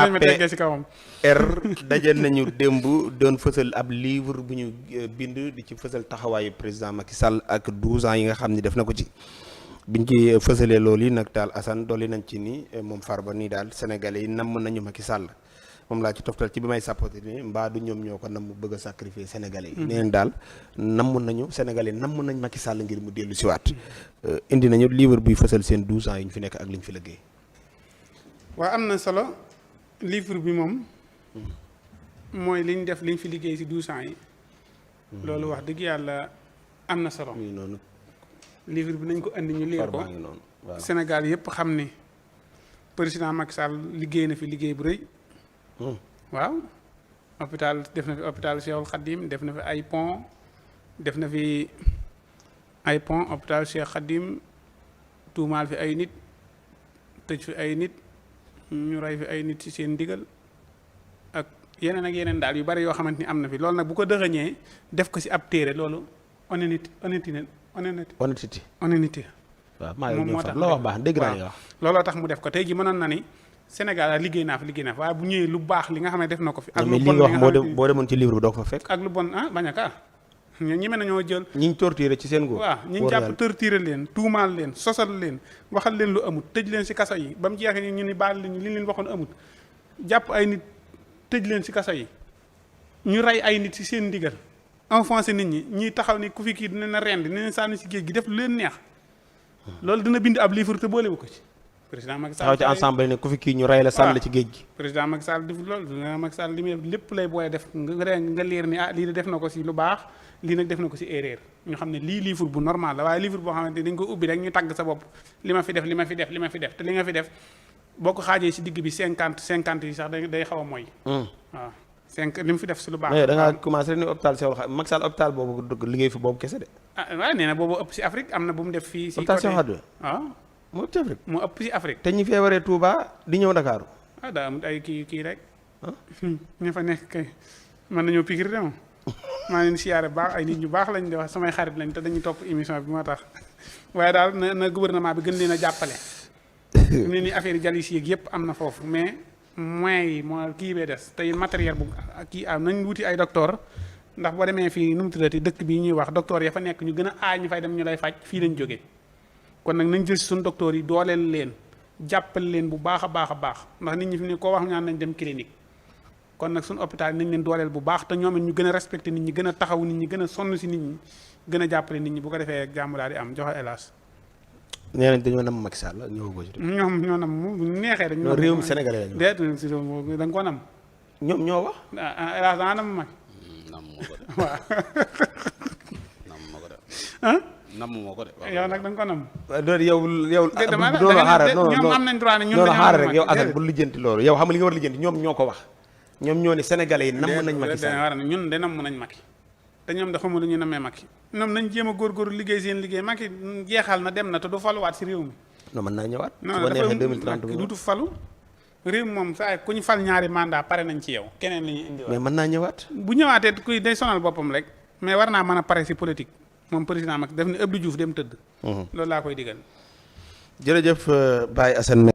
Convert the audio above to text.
APR daje nañu démb doon fësal ab livre bu ñu bind di ci fësal taxawaayu président Macky Sall ak 12 ans yi nga xam ni def na ko ci biñ ci fësalee loolu yi nag daal Assane dolli nañ ci ni moom Farba nii daal sénégalais yi namm nañu Macky Sall moom laa ci toftal ci bi may sàppati ni mbaa du ñoom ñoo ko namm bëgg a sacrifier sénégalais yi neen daal namm nañu sénégalais namm nañ Macky Sall ngir mu dellu siwaat indi nañu livre buy fësal seen 12 ans yi ñu fi nekk ak li ñu fi liggéey. waaw am na solo livre bi moom mooy liñ def liñ fi liggéey ci 12 ans yi loolu wax dëgg yàlla am na solo. noonu livre bi nañ ko andi ñu lire ko Sénégal yëpp xam ni président Macky Sall liggéey na fi liggéey bu rëy. waaw hôpital def na fi hôpital Cheikhul Khadim def na fi ay pont def na fi ay pont hôpital Cheikh Khadim tuumaal fi ay nit tëj fi ay nit ñu rey fi ay nit ci seen ndigal ak yeneen daal yu bari yoo xamante ni am na fi loolu nag bu ko dëxëñee def ko ci ab téere loolu honnêteté waaw moom moo tax loo wax baax dégg naa wax looloo tax mu def ko tey ji mënoon na ni Sénégal liggéey naa fi waaye bu ñëwee lu baax li nga xam ne def na ko fi. ak lu bon li nga xam boo demoon ci livre bi doo ko fa fekk. ak lu bon bañ a kaa ñi mën nañoo jël. ñi ñu torturé ci seen góor. waaw ñi ñu jàpp torturé leen tuumaal leen sosal leen waxal leen lu amut tëj leen ci kaso yi ba mu jeexee ñu ni baal leen li leen waxoon amut jàpp ay nit tëj leen ci kaso yi ñu rey ay nit ci seen ndigal enfoncé nit ñi ñiy taxaw ni ku fi kii dina na rend dina sànni ci géej gi def lu leen neex loolu dina bind ab livre te boolewu ko ci. président Macky Sall taxaw ci ensemble ne ku fi kii ñu rey la sànni ci géej gi. président Macky Sall def loolu président Macky Sall li muy def lépp lay booy def nga leer ni lii de def na ko ci lu baax lii nag def na ko ci erreur ñu xam ne lii livre bu normal la waaye livre boo xamante ni dañ ko ubbi rek ñu tagg sa bopp li ma fi def te li nga fi def boo ko xaajee ci digg bi 50 yi sax day xaw a mooy. waaw 5 li mu fi def ci lu baax. mais da ngaa commencé ni hôpital Cheikhoul Khadim Macky Sall hôpital boobu liggéey fi boobu kese de. waaye nee na boobu ëpp ci Afrique am na bu mu def fii. ci hôpital Cheikhoul Khadim waaw moo ëpp ci Afrique. moo ëpp ci Afrique. te ñi feebaree Touba di ñëw Dakar. daa am ay kii rek. ñu fa nekk kay mën nañoo pikir de moom. maa leen siyaare baax ay nit ñu baax lañ di wax samay xarit lañ te dañuy topp émission bi moo tax waaye daal na gouvernement bi gën leen a jàppale. ne ni affaire yi jalis yeeg yëpp am na foofu mais moyens yi moo kii bee des tey matériel bu kii am nañ wuti ay docteur ndax boo demee fii nu mu tuddati dëkk bi ñuy wax docteur ya fa nekk ñu gën a aay ñu fay dem ñu lay faj fii lañ jógee. kon nag nañ jël si suñu docteur yi dooleel leen jàppal leen bu baax a baax ndax nit ñi fi ne koo wax ñaan nañ dem clinique kon nag suñu hôpital nañ leen dooleel bu baax te ñoom it ñu gën a respecté nit ñi gën a taxaw nit ñi gën a sonn si nit ñi gën a jàppale nit ñi bu ko defee jàmm daal di am joxe hélas. nee nañ dañoo nam Macky Sall ñëwagoo ci. ñoom ñoo nam mu neexee rek. ñoo réewum Sénégalais lañu. déet si da nga ko nam. ñoom ñoo wax. hélas daa nam Macky. nam moo ko de. waaw. nam moo ko de. nam moo ko de. yow nag da nga ko nam. loolu yow. doon xaaral ñoom am nañ droit ne ñun dañoo xaaral rek yow Assane bu lijjanti loolu yow xam nga li nga war a lijjanti ñoom ñoo ko wax. ñoom ñoo ne Sénégalais yi namm nañ Macky Sall ñun de namm nañ Macky te ñoom da xamul lu ñu namee Macky ñoom nañ jéem a góorgóorlu liggéey seen liggéey Macky jeexal na dem na te du faluwaat si réew mi. non mën naa ñëwaat. non dafa duutu falu réew mi moom saa ku ñu fal ñaari mandat pare nañ ci yow keneen la ñuy indiwaat. mais mën naa ñëwaat. bu ñëwaatee kuy day sonal boppam rek mais war naa mën a pare si politique moom président Macky def ni Abdou Diouf dem tëdd. loolu laa koy digal. jërëjëf Baye Assane.